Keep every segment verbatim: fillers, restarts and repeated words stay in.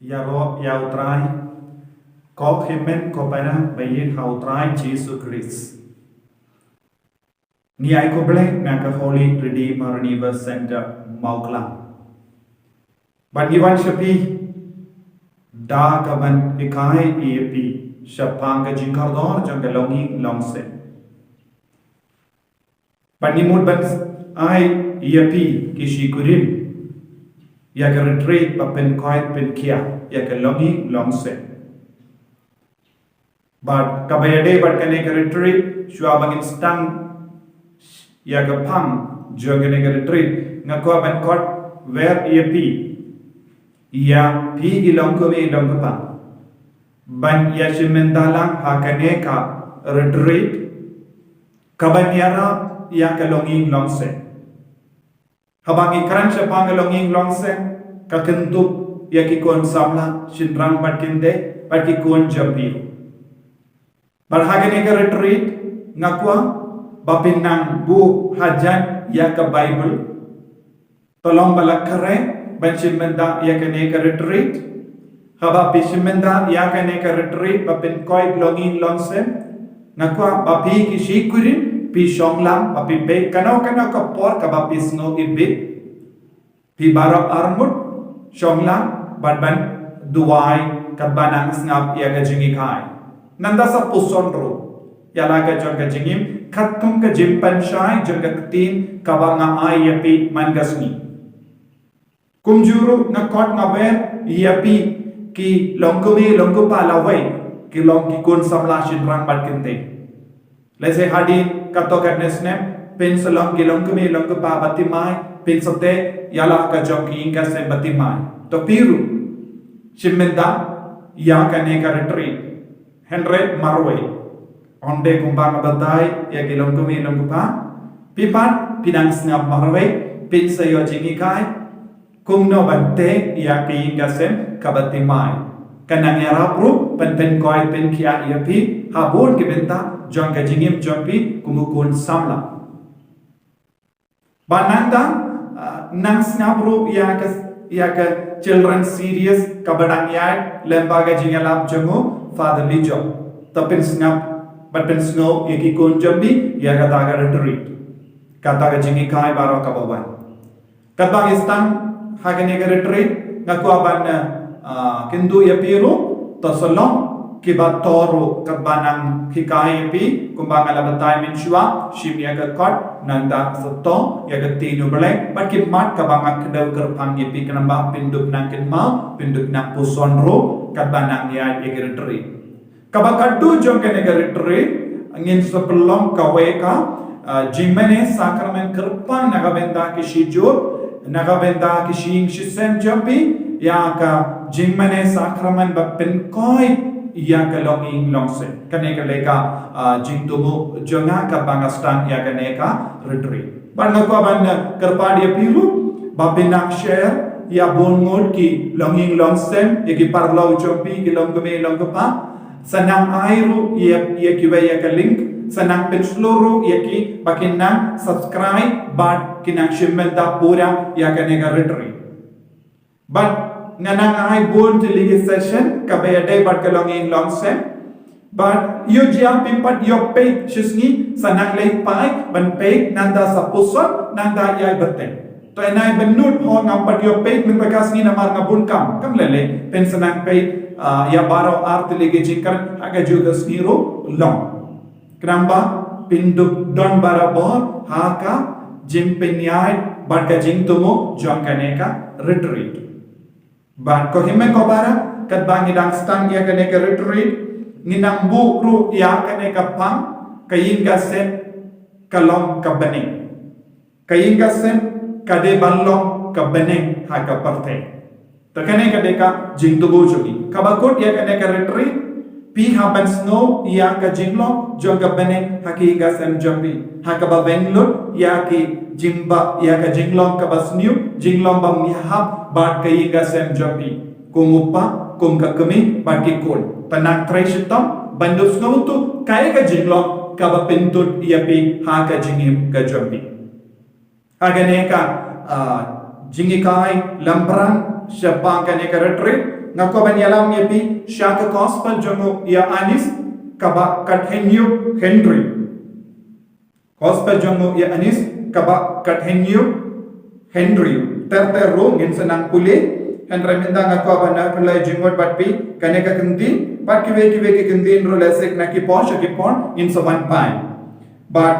Ïaroh ïa U Trai, ko hynmen ko para ba ïeit ha U Trai Jisu Khrist. Ngi ai khublei na ka Holy Redeemer Revival Centre Mawklang. Bad ngi wan sha phi da kaban hikai ïa phi shaphang ka jingkordor jong ka longïing longsem. Bad ngi mut ban ai ïa phi ki shi kurim ïa ka retreat ba pynkoit pynkhiah ïa ka longïing longsem. Bad kaba ïadei bad kane ka retreat, shuwa ba ngin sdang ïa ka phang jong kane ka retreat, nga kwah ban khot wer ïa phi, ïa phi ki longkmie longkpa, ban ïa shim bynta lang ha kane ka retreat kaban ïarap ïa ka longïing longsem. Haba ngi kren shaphang ka longïing longsem, ka kynthup ïa ki khun samla, shynrang bad kynthei, bad ki khun jong phi. Bad ha kane ka retreat, nga kwah ba phin nang buh hajan ïa ka Bible. To long ba la kren ban shim bynta ïa kane ka retreat. Haba phi shim bynta ïa kane ka retreat ba pynkoit longïing longsem, nga kwah ba phi ki shi kurim phi shong lang, ba phi peit kano kano ka por kaba phi sngew ibit, phi baroh arngut shong lang bad ban duwai katba nang sngap ïa ka jinghikai. Nangta sa puson ruh ïa la ka jong ka jingim, katkum ka jingpynshai jong ka ktien kaba nga ai ïa phi man ka sngi. Kumjuh ruh nga khot nga wer ïa phi ki longkmie longkpa lawei, ki long ki khun samla shynrang bad kynthei. Lehse hadien katto katne snem, phin sa long ki longkmie longkpa ba thymmai, phin sa teh ïa la ka jong ki ïing ka sem ba thymmai. To phi ruh shim bynta ïa kane ka retreat. Hynrei marwei, ym dei kumba nga batai ïa ki longkmie longkpa, phi pat phi dang sngap marwei, phin sa ïoh jinghikai kumno ban teh ïa ka ïing ka sem kaba thymmai. Kan nang ïarap ruh ban pynkoit pynkhiah ïa phi ha bun ki bynta jong ka jingim jong phi kum u khun samla. Bad nangta, ah, nang sngap ruh ïa ka, ïa ka children series kaba dang ïaid lyngba ka jingïalap jong u Father Lee Jong. To pynsngap bad pynsngew ïa ki khun jong phi ïa kata ka retreat, kata ka jinghikai baroh kaba wan. Katba ngi sdang ha kane ka retreat, nga kwah ban, ah, kyntu ïa phi ruh, to sa long kiba to ruh katba nang hikai ïa phi, kumba nga la batai mynshuwa, shim ïa ka kot, nangta sa to ïa ka ktien U Blei bad ki mat kaba nga kdew kyrpang ïa phi, khnang ba phin dup nang kynmaw, phin dup nang puson ruh katba nang ïaid ïa ka retreat. Kaba khatduh jong kane ka retreat, ngin sa pynlong kawei ka, ah, jingmane sakramen kyrpang na ka bynta ki shijur, na ka bynta ki shi ïing shi sem jong phi, ïa ka jingmane sakramen ba pynkoit ïa ka longïing longsem. Kane ka dei ka, ah, jingthmu jong nga katba nga sdang ïa kane ka retreat. Bad nga kwah ban, eh, kyrpad ïa phi ruh ba phin nang share ïa bun ngut ki longïing longsem, ïa ki paralok jong phi, ki longkmie longkpa. Sa nang ai ruh ïa, ïa kiwei ïa ka link, sa nang pynshlur ruh ïa ki ba kin nang subscribe bad kin nang shim bynta pura ïa kane ka retreat. Bad nga nang ai bun tylli ki session kaba ïadei bad ka longïing longsem. Bad ïoh jia phi pat ïoh peit shisngi, sa nang leit phai ban peit, nangta sa puson, nangta ïai bteng. To ynda ban nud, ho ngam pat ïoh peit mynta ka sngi namar nga bun kam, kam lei lei, phin sa nang peit, ah, ïa baroh ar tylli ki jingkren ha kajuh ka sngi ruh long. Khnang ba phin dup don barabor ha ka jingpynïaid bad ka jingthmu jong kane ka retreat. Bad ko hynmen ko para, katba ngi dang sdang ïa kane ka retreat, ngi nang buh ruh ïa kane ka phang, ka ïing ka sem ka long ka bneng. Ka ïing ka sem ka dei ban long ka bneng ha ka pyrthei. Te kane ka dei ka jingthmu jong ngi. Kaba kut ïa kane ka retreat, phi hap ban sngew ïa ka jinglong jong ka bneng ha ki ïing ka sem jong phi. Ha kaba bynriew lut ïa ki jingbam, ïa ka jinglong kaba sniew, jinglong bym ïahap bad ka ïing ka sem jong phi. Kum u kpa, kum ka kmie bad ki khun. Te nang trei shitom ban dup sngewthuh kaei ka jinglong kaba pyntud ïa phi ha ka jingim ka jong phi. Ha kane ka, ah, jinghikai lymphrang shaphang kane ka retreat, Nga kwah ban ïalam ïa phi sha ka gospel jong u Ïoannis kaba khathynñiew hynriew. Gospel jong u Ïoannis kaba khathynñiew hynriew. Ter ter ruh ngin sa nang pule, hynrei mynta nga kwah ban pynlait jingmut bad phi kane ka kyntien, bad kiwei kiwei ki kyntien ruh lehse na ki por sha ki por ngin sa wan phai. Bad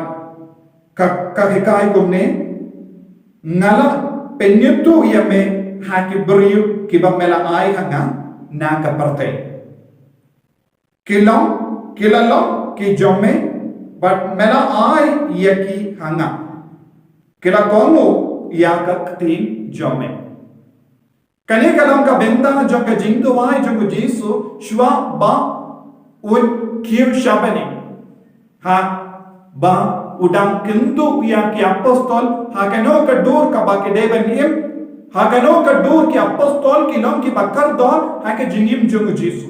ka, ka hikai kumne, nga la pynïathuh ïa me ha ki briew kiba me la ai ha nga na ka pyrthei. Ki long, ki la long ki jong me, bad me la ai ïa ki ha nga. Ki la kohnguh ïa ka ktien jong me. Kane ka long ka bynta jong ka jingduwai jong u Jisu shuwa ba un kiew sha bneng. Ha ba u dang kynduh ïa ki apostol, ha kano ka dur kaba ki dei ban im, ha kano ka dur ki apostol ki long kiba kordor ha ka jingim jong u Jisu.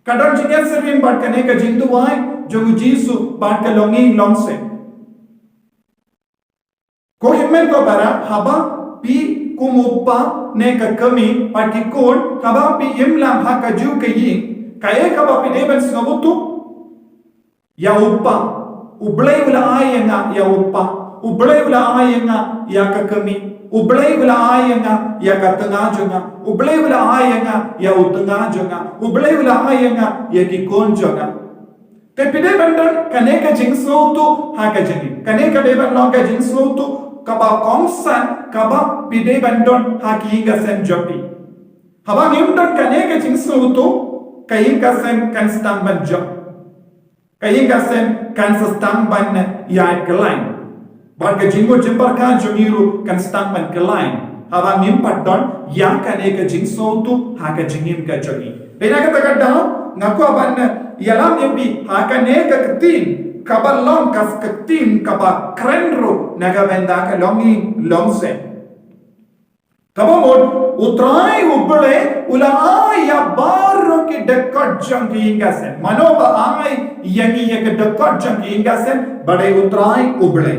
Ka don jingïasyriem bad kane ka jingduwai jong u Jisu bad ka longïing longsem. Ko hynmen ko para, haba phi kum u kpa ne ka kmie bad ki khun, haba phi im lang ha kajuh ka ïing, kaei kaba phi dei ban sngewthuh? Ïa u kpa. U Blei u la ai ïa nga ïa u kpa. U Blei u la ai ïa nga ïa ka kmie. U Blei u la ai ïa nga ïa ka tnga jong nga. U Blei u la ai ïa nga ïa u tnga jong nga. U Blei u la ai ïa nga ïa ki khun jong nga. Te phi dei ban don kane ka jingsngewthuh ha ka jingim. Kane ka dei ban long ka jingsngewthuh kaba kongsan kaba phi dei ban don ha ki ïing ka sem jong phi. Haba ngim don kane ka jingsngewthuh, ka ïing ka sem kan sdang ban jop. Ka ïing ka sem kan sa sdang ban ïaid kyllain. Bad ka jingmut jingpyrkhat jong ngi ruh kan sdang ban kyllain. Haba ngim pat don ïa kane ka jingsngewthuh ha ka jingim ka jong ngi. Dei na kata ka daw, nga kwah ban ïalam ïa phi ha kane ka ktien kaba long ka ktien kaba kren ruh na ka bynta ka longïing longsem. Kaba mut, U Trai U Blei u la ai ïa baroh ki dkhot jong ki ïing ka sem. Mano ba ai ïa ngi ïa ki dkhot jong ki ïing ka sem, ba dei U Trai U Blei.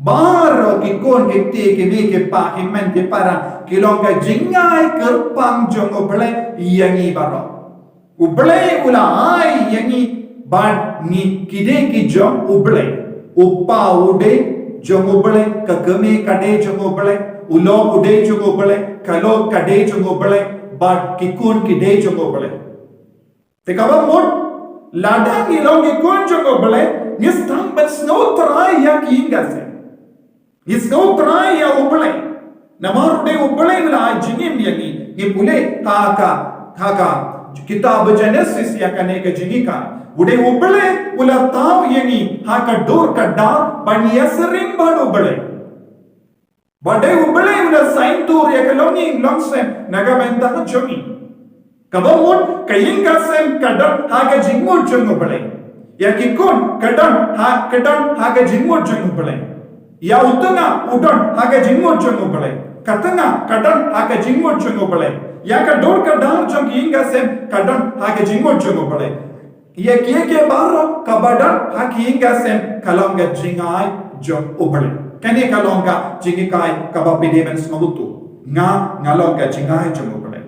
Baroh ki khun ki kti ki kmie ki kpa ki hynmen ki para ki long ka jingai kyrpang jong U Blei ïa ngi baroh. U Blei u la ai ïa ngi bad ngi ki dei ki jong U Blei. U kpa u dei jong U Blei, ka kmie ka dei jong U Blei, u lok u dei jong U Blei, ka lok ka dei jong U Blei, bad ki khun ki dei jong U Blei. Te kaba mut, lada ngi long ki khun jong U Blei, ngi sdang ban sngewthuh ïa ki ïing ka sem. Ngi sngewthuh ïa U Blei. Namar u dei U Blei u la ai jingim ïa ngi. Ngi pule ha ka, ha ka kitab Genesis ïa kane ka jinghikai. U dei U Blei u la thaw ïa ngi ha ka dur ka dar ban ïasyriem bad U Blei. Ba dei U Blei u la saiñdur ïa ka longïing longsem na ka bynta jong ngi. Kaba mut ka ïing ka sem ka don ha ka jingmut jong U Blei. Ïa ki khun ka don ha, ka don ha ka jingmut jong U Blei. Ïa u tnga u don ha ka jingmut jong U Blei. Ka tnga ka don ha ka jingmut jong U Blei. Ïa ka dur ka dar jong ki ïing ka sem ka don ha ka jingmut jong U Blei. Ïa kiei kiei baroh kaba don ha ki ïing ka sem ka long ka jingai jong U Blei. Kane ka long ka jinghikai kaba phi dei ban sngewthuh. Nga, nga long ka jingai jong U Blei.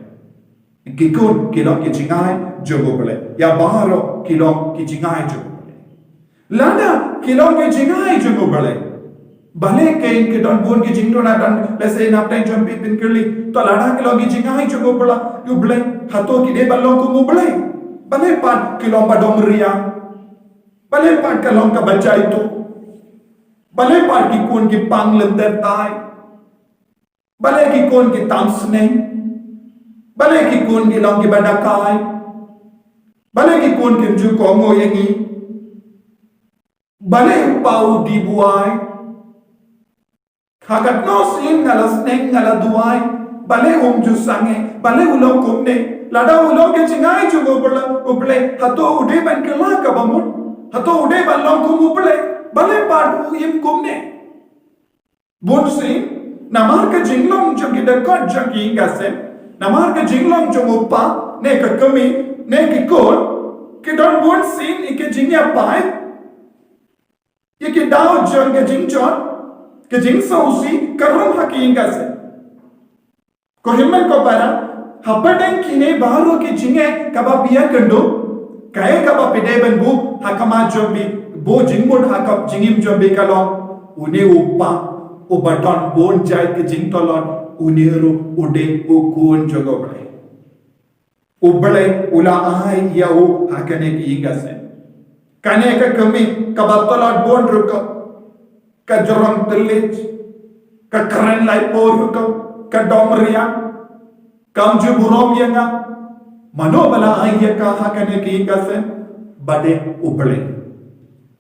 Ki khun ki long ki jingai jong U Blei. Ïa baroh ki long ki jingai jong U Blei. Lada ki long ki jingai jong U Blei, balei kein ki don bun ki jingduna don, lehse na pdeng jong phi phin kylli, to lada ki long ki jingai jong U Blei, U Blei, hato ki dei ban long kum U Blei? Balei pat ki long ba dom riang? Balei pat ka long kaba jaituh? Balei pat ki khun ki pang lynter tai? Balei ki khun ki tam sneng? Balei ki khun ki long kiba dakai? Balei ki khun kim ju kohnguh ïa ngi? Balei u kpa u dih buaid? Ha katno sien nga la sneng nga la duwai? Balei um ju sangeh? Balei u long kumne? Lada u long ka jingai jong U Blei, U Blei, hato u dei ban kylla kaba mut? Hato u dei ban long kum U Blei? Balei pat u im kumne? Bun sien, namar ka jinglong jong ki dkhot jong ki ïing ka sem, namar ka jinglong jong u kpa, ne ka kmie, ne ki khun, ki don bun sien ïa ki jingïapait, ïa ki daw jong ka jingjot, ka jingsngewsih, ka rung ha ki ïing ka sem. Ko hynmen ko para, Hapdeng kine baroh ki jingeh kaba phi ïakynduh, kaei kaba phi dei ban buh ha khmat jong phi, buh jingmut ha ka jingim jong phi ka long, une u kpa uba don bun jait ki jingtulot, une ruh u dei u khun jong U Blei. U Blei u la ai ïa u ha kane ka ïing ka sem. Kane ka kmie kaba tulot bun rukom, ka jrong tylli, ka kren laipor rukom, ka dom riang, kam ju burom ïa nga. Mano ba la ai ïa ka ha kane ka ïing ka sem? Ba dei U Blei.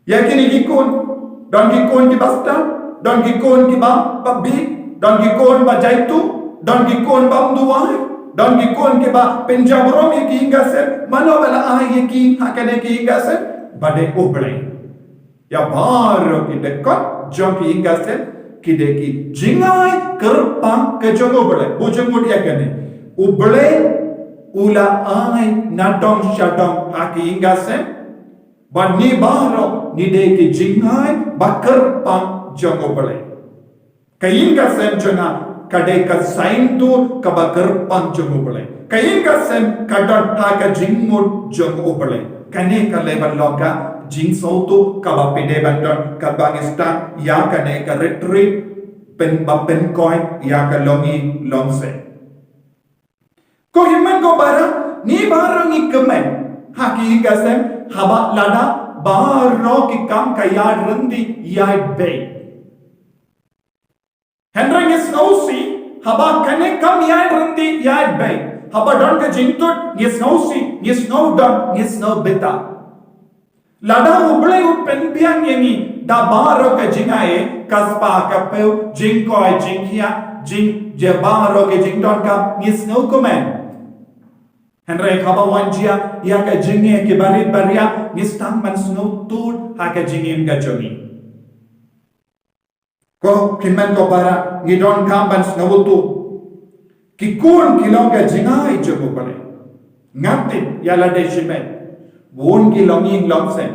Ïa kine ki khun, don ki khun kiba stad, don ki khun kiba, ba bieit, don ki khun ba jaituh, don ki khun bym duwai, don ki khun kiba pynjaburom ïa ka ïing ka sem. Mano ba la ai ïa ki ha kane ka ïing ka sem? Ba dei U Blei. Ïa baroh ki dkhot jong ka ïing ka sem ki dei ki jingai kyrpang ka jong U Blei. Buh jingmut ïa kane. U Blei u la ai nadong shadong ha ka ïing ka sem. Bad ngi baroh ngi dei ki jingai ba kyrpang jong U Blei. Ka ïing ka sem jong nga ka dei ka saiñdur kaba kyrpang jong U Blei. Ka ïing ka sem ka don ha ka jingmut jong U Blei. Kane ka dei ban long ka jingsngewthuh kaba phi dei ban don katba ngi stad ïa kane ka retreat, pyn ba pynkhiah ïa ka longïing longsem. Ko hynmen ko para, ngi baroh ngi kmen ha ka ïing ka sem haba lada baroh ki kam ka ïaid ryndih ïaid beit. Hynrei ngi sngewsih haba kane kam ïaid ryndih ïaid beit, haba don ka jingtud, ngi sngewsih, ngi sngewdon, ngi sngewbitar. Lada U Blei u pynbiang ïa ngi da baroh ka jingai, ka spah ka phew, jingkoit jingkhiah, jing, ja baroh ka jingdonkam, ngi sngewkmen. Hynrei haba wan jia ïa ka jingeh kiba rit ba riah, ngi sdang ban sngewthuh ha ka jingim ka jong ngi. Ko hynmen ko para, ngi donkam ban sngewthuh. Ki khun ki long ka jingai jong U Blei. Nga tip ïa lade shimet, bun ki longïing longsem,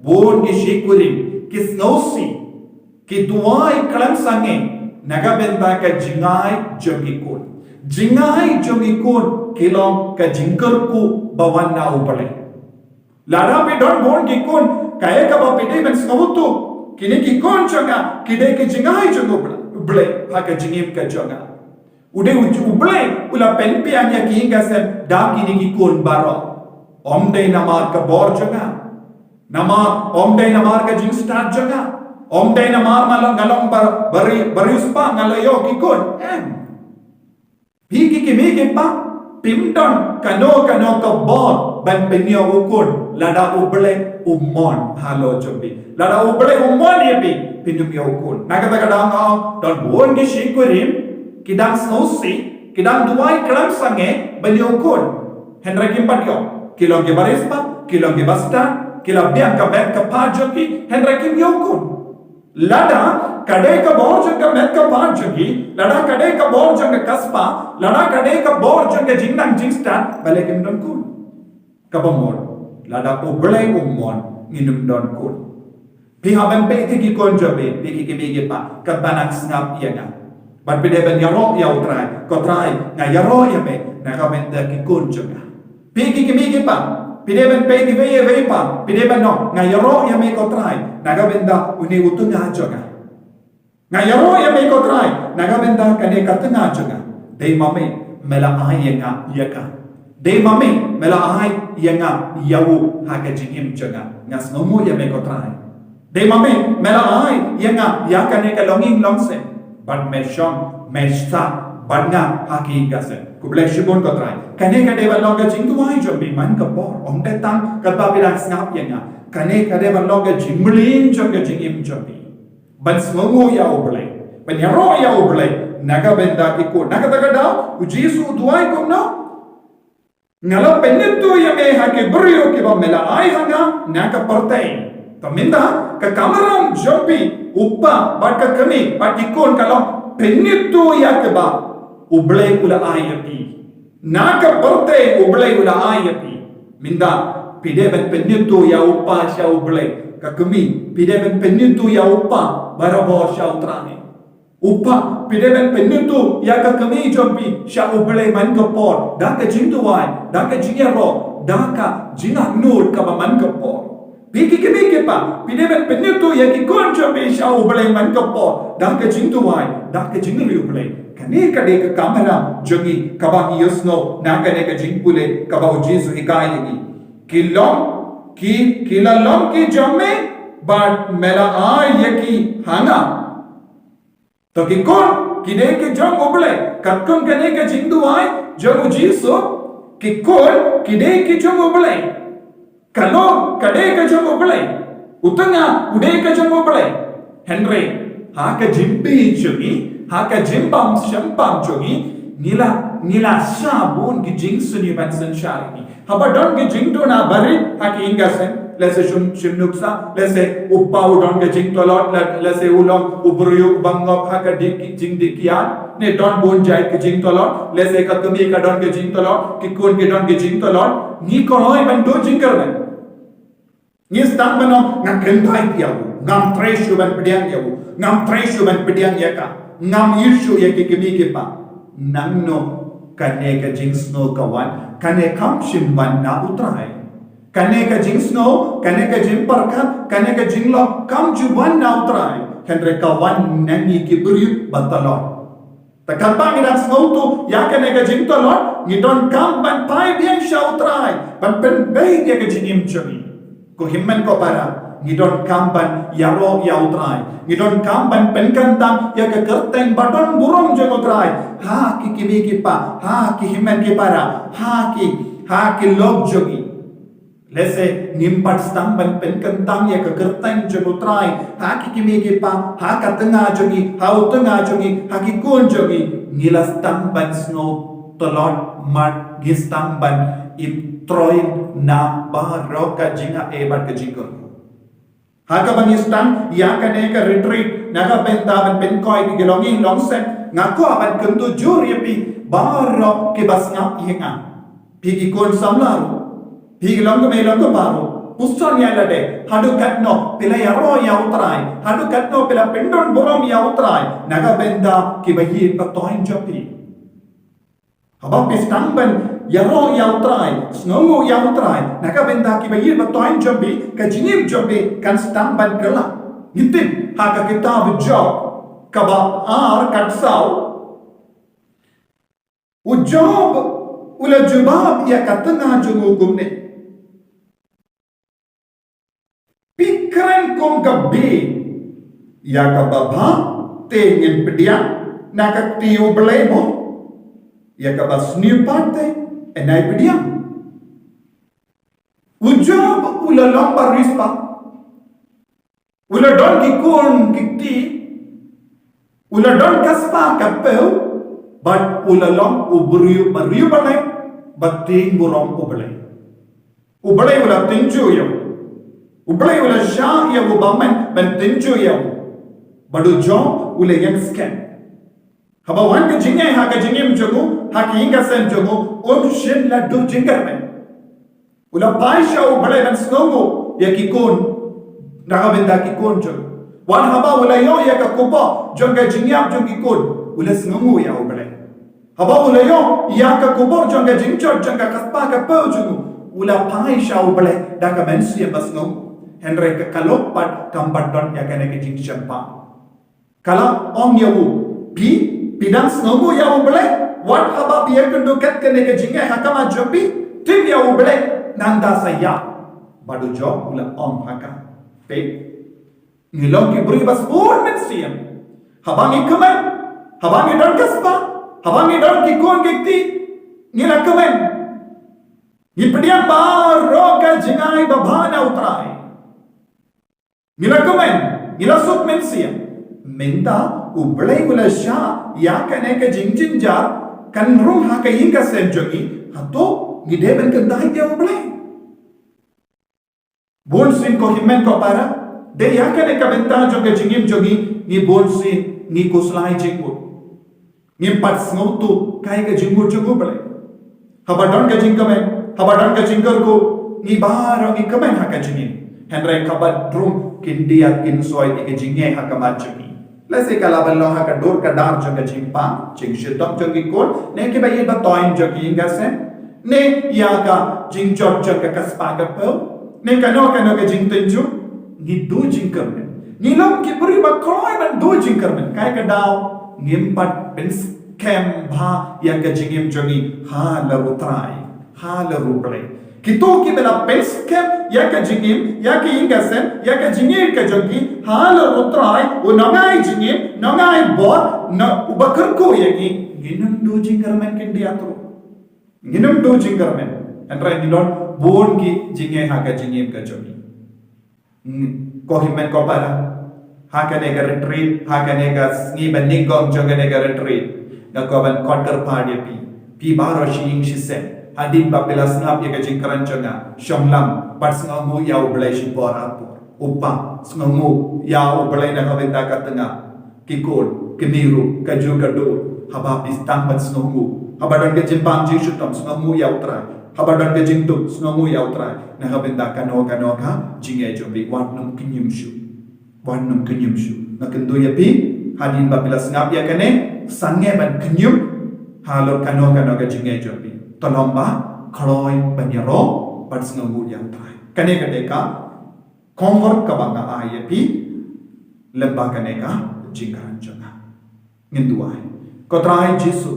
bun ki shikurim ki sngewsih, ki duwai khlem sangeh na ka bynta ka jingai jong ki khun. Jingai jong ki khun ki long ka jingkyrkhu ba wan na U Blei. Lada phi don bun ki khun, kaei kaba phi dei ban sngewthuh? Kine ki khun jong nga ki dei ki jingai jong U Blei ha ka jingim ka jong nga. U dei U Blei u la pynbiang ïa ka ïing ka sem da kine ki khun baroh. Ym dei namar ka bor jong nga, namar, ym dei namar ka jingstad jong nga, ym dei namar nga long, nga long bar, bari, bariewspah nga la ïoh ki khun. Em. Phi ki kmie ki kpa, phim don kano kano ka bor ban pynïoh u khun lada U Blei um mon halor jong phi. Lada U Blei um mon ïa phi, phin ym ïoh u khun. Na kata ka daw nga ong, don bun ki shikurim ki dang sngewsih, ki dang duwai khlem sangeh ban ïoh u khun. Hynrei kim pat ïoh. Ki long ki bariewspah, ki long ki bastad, ki la biang ka met ka phad jong ki, hynrei kim ïoh u khun. Lada ka dei ka bor jong ka met ka phad jong ki, lada ka dei ka bor jong ka spah, lada ka dei ka bor jong ka jingnang jingstad, balei kim don khun? Kaba mut, lada U Blei um mon, ngin ym don khun. Phi hap ban peit ïa ki khun jong phi, phi ki kmie ki kpa, katba nang sngap ïa nga. Bad phi dei ban ïaroh ïa U Trai, ko Trai, nga ïaroh ïa me na ka bynta ki khun jong nga. Phi ki kmie ki kpa, phi dei ban peit iwei ïa iwei pa, phi dei ban ong, nga ïaroh ïa me ko Trai na ka bynta une u tnga jong nga. Nga ïaroh ïa me ko Trai na ka bynta kane ka tnga jong nga. Dei ma me me la ai ïa nga ïa ka. Dei ma me me la ai ïa nga ïa u ha ka jingim jong nga. Nga sngewnguh ïa me ko Trai. Dei ma me me la ai ïa nga ïa kane ka longïing longsem. Bad me shong, me sah bad nga ha ka ïing ka sem. Khublei shibun ko Trai. Kane ka dei ban long ka jingduwai jong phi man ka por. Ym dei tang katba phi dang sngap ïa nga. Kane ka dei ban long ka jingmlien jong ka jingim jong phi. Ban sngewnguh ïa U Blei, ban ïaroh ïa U Blei na ka bynta ki khun. Na kata ka daw u Jisu u duwai kumno? Nga la pynithuh ïa me ha ki briew kiba me la ai ha nga na ka pyrthei. Te mynta ka kamram jong phi u pa bad ka kmie bad ki khun ka long pynithuh ïa kiba U Blei u la ai ïa phi. Na ka pyrthei U Blei u la ai ïa phi. Mynta phi dei ban pynithuh ïa u pa sha U Blei. Ka kmie phi dei ban pynithuh ïa u pa barabor sha U Trai. U kpa, phi dei ban pynïathuh ïa ka kmie jong phi sha U Blei man ka por da ka jingduwai, da ka jingïaroh, da ka jingangnud kaba man ka por. Phi ki kmie ki kpa, phi dei ban pynïathuh ïa ki khun jong phi sha U Blei man ka por da ka jingduwai, da ka jingriewblei. Kane ka dei ka kamram jong ngi kaba ngi ïohsngew na kane ka jingpule kaba U Jisu u hikai ïa ngi. Ki long, ki, ki la long ki jong me, bad me la ai ïa ki ha nga. To ki khun ki dei ki jong U Blei. Katkum kane ka jingduwai jong U Jisu, ki khun ki dei ki jong U Blei. Ka lok ka dei ka jong U Blei. U tnga u dei ka jong U Blei. Hynrei ha ka jingpule jong ngi, ha ka jingbam sngewbha jong ngi, ngi la, ngi la shah bun ki jingsngewbha ban synshar ïa ngi. Haba don ki jingduna barit ha ki ïing ki sem, lehse shim, shim nuksa, lehse u kpa u don ka jingtlot, le-, lehse u long u briew uba ngop ha ka dik, jingdih kiad, ne don bun jait ki jingtlot, lehse ka kmie ka don ka jingtlot, ki khun ki don ka jingtlot, ngi kloi ban duh jingkyrmen. Ngi sdang ban ong, nga kyntait ïa u, ngam treh shuh ban pdiang ïa u, ngam treh shuh ban pdiang ïa ka, ngam ïeit shuh ïa ki kmie ki kpa. Nangno kane ka jingsngew ka wan? Kane kam shym wan na U Trai. Kane ka jingsngew, kane ka jingpyrkhat, kane ka jinglong kam ju wan na U Trai. Hynrei ka wan na ngi ki briew ba tlot. Te katba ngi dang sngewthuh ïa kane ka jingtlot, ngi donkam ban phai biang sha U Trai ban pynbeit ïa ka jingim jong ngi. Ko hynmen ko para, ngi donkam ban ïaroh ïa U Trai. Ngi donkam ban pynkyntang ïa ka kyrteng ba don burom jong U Trai ha ki kmie ki kpa, ha ki hynmen ki para, ha ki, ha ki lok jong ngi. Lehse ngim pat sdang ban pynkyntang ïa ka kyrteng jong U Trai ha ki kmie ki kpa, ha ka tnga jong ngi, ha u tnga jong ngi, ha ki khun jong ngi. Ngi la sdang ban sngewtlot, mat, ngi sdang ban im troi na baroh ka jingai bad ka jingkyrkhu. Ha kaba ngi sdang ïa kane ka retreat, na ka bynta ban pynkhiah ïa ki longïing longsem, nga kwah ban kyntu jur ïa phi baroh kiba sngap ïa nga. Phi ki khun samla ruh, phi ki longkmie longkpa ruh, puson ïa lade, haduh katno phi la ïaroh ïa U Trai, haduh katno phi la pyndon burom ïa U Trai na ka bynta kiba ïeit ba thoiñ jong phi. Haba phi sdang ban ïaroh ïa U Trai, sngewnguh ïa U Trai na ka bynta kiba ïeit ba thoiñ jong phi, ka jingim jong phi kan sdang ban kylla. Ngi tip ha ka kitab Job kaba ar, kat saw, u Job u la jubab ïa ka tnga jong u kumne: Phi kren kum ka bieit ïa kaba bha, te ngin pdiang na ka kti U Blei mo? Ïa kaba sniew pat te, yn ai pdiang. U Job u la long bariewspah. U la don ki khun ki kti. U la don ka spah ka phew, bad u la long u briew bariewblei, ba tieng burom U Blei. U Blei u la tynjuh ïa u. U Blei u la shah ïa u bymman ban tynjuh ïa u. Bad u Job u la ïeng skhem. Haba wan ka jingeh ha ka jingim jong u, ha ka ïing ka sem jong u, um shym la duh jingkyrmen. U la phai sha U Blei ban sngewnguh ïa ki khun, na ka bynta ki khun jong u. Wat haba u la ïoh ïa ka khubor jong ka jingïap jong ki khun, u la sngewnguh ïa U Blei. Haba u la ïoh ïa ka khubor jong ka jingjot jong ka spah ka phew jong u, u la phai sha U Blei da ka mynsiem ba sngewnguh. Hynrei ka, ka lok pat kam pat don ïa kane ka jingshemphang. Ka la ong ïa u: Phi, phi dang sngewnguh ïa U Blei wat haba phi ïakynduh kat kane ka jingeh ha khmat jong phi? Tim ïa U Blei, nangta sa ïap. Bad u Job u la ong ha ka: Peit, ngi long ki briew ba sbun mynsiem. Haba ngi kmen, haba ngi don ka spah, haba ngi don ki khun ki kti, ngi la kmen. Ngi pdiang baroh ka jingai ba bha na U Trai. Ngi la kmen, ngi la suk mynsiem. Mynta U Blei u la shah ïa kane ka jingjynjar kan rung ha ka ïing ka sem jong ngi, hato ngi dei ban kyntait ïa U Blei? Bunsien ko hynmen ko para, dei ïa kane ka bynta jong ka jingim jong ngi, ngi bunsien ngi khuslai jingmut. Ngim pat sngewthuh kaei ka jingmut jong U Blei. Haba don ka jingkmen, haba don ka jingkyrkhu, ngi baroh ngi kmen ha ka jingim. Hynrei kaba rung kin diat kin soi ïa ka jingeh ha khmat jong ngi. Lehse ka lah ban long ha ka dur ka dar jong ka jingpang, jingshitom jong ki khun, ne kiba ïeit ba toiñ jong ki ïing ka sem, ne ïa ka jingjot jong ka ka spah ka phew, ne kano kano ka jingtynjuh, ngi duh jingkyrmen. Ngi long ki briew ba kloi ban duh jingkyrmen. Kaei ka daw? Ngim pat pynskhem bha ïa ka jingim jong ngi halor U Trai, halor U Blei. Kito kiba la pynskhem ïa ka jingim, ïa ka ïing ka sem, ïa ka jingim ka jong ki halor U Trai, u nongai jingim, nongai bor, na uba kyrkhu ïa ngi, ngin ym duh jingkyrmen khyndiat ruh. Ngin ym duh jingkyrmen. Hynrei ngi don bun ki jingeh ha ka jingim ka jong ngi. Hmm, ko hynmen ko para, ha kane ka retreat, ha kane ka sngi ba nyngkong jong kane ka retreat, nga kwah ban khot kyrpad ïa phi, phi baroh shi ïing shi sem, hadien ba phi la sngap ïa ka jingkren jong nga, shong lang bad sngewnguh ïa U Blei shipor ha por. U pa, sngewnguh ïa U Blei na ka bynta ka tnga, ki khun, kmie ruh, kajuh ka dur, haba phi sdang ban sngewnguh, haba don ka jingpang jingshitom, sngewnguh ïa U Trai, haba don ka jingduk, sngewnguh ïa U Trai na ka bynta kano kano ka jingeh jong phi. Wat nym kñium shuh, wat nym kñium shuh. Nga kyntu ïa phi, hadien ba phi la sngap ïa kane, sangeh ban kñium halor kano kano ka jingeh jong phi. To long ba kloi ban ïaroh bad sngewnguh ïa U Trai. Kane ka dei ka khongwor kaba nga ai ïa phi lyngba kane ka jingkren jong nga. Ngin duwai. Ko Trai Jisu,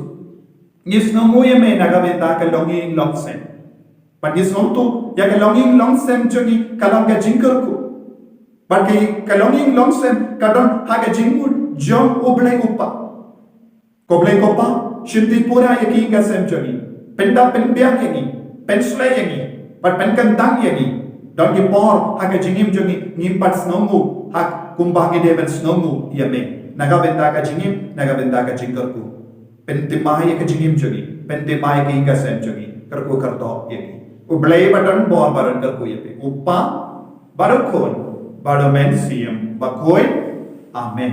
ngi sngewnguh ïa me na ka bynta ka longïing longsem. Bad ngi sngewthuh ïa ka longïing longsem jong ngi ka long ka jingkyrkhu. Bad ka, ka longïing longsem ka don ha ka jingmut jong U Blei U Pa. Ko Blei ko Pa, shim ti pura ïa ki ïing ka sem jong ngi. Pynda pynbiang ïa ngi, pynshlei ïa ngi, bad pynkyntang ïa ngi. Don ki por ha ka jingim jong ngi ngim pat sngewnguh ha kumba ngi dei ban sngewnguh ïa me na ka bynta ka jingim, na ka bynta ka jingkyrkhu. Pynthymmai ïa ka jingim jong ngi, pynthymmai ïa ki ïing ka sem jong ngi, kyrkhu kyrdoh ïa ngi. U Blei ba don bor ba don kyrkhu ïa phi, U Pa, bad U Khun, bad U Mynsiem Bakhuid. Amen.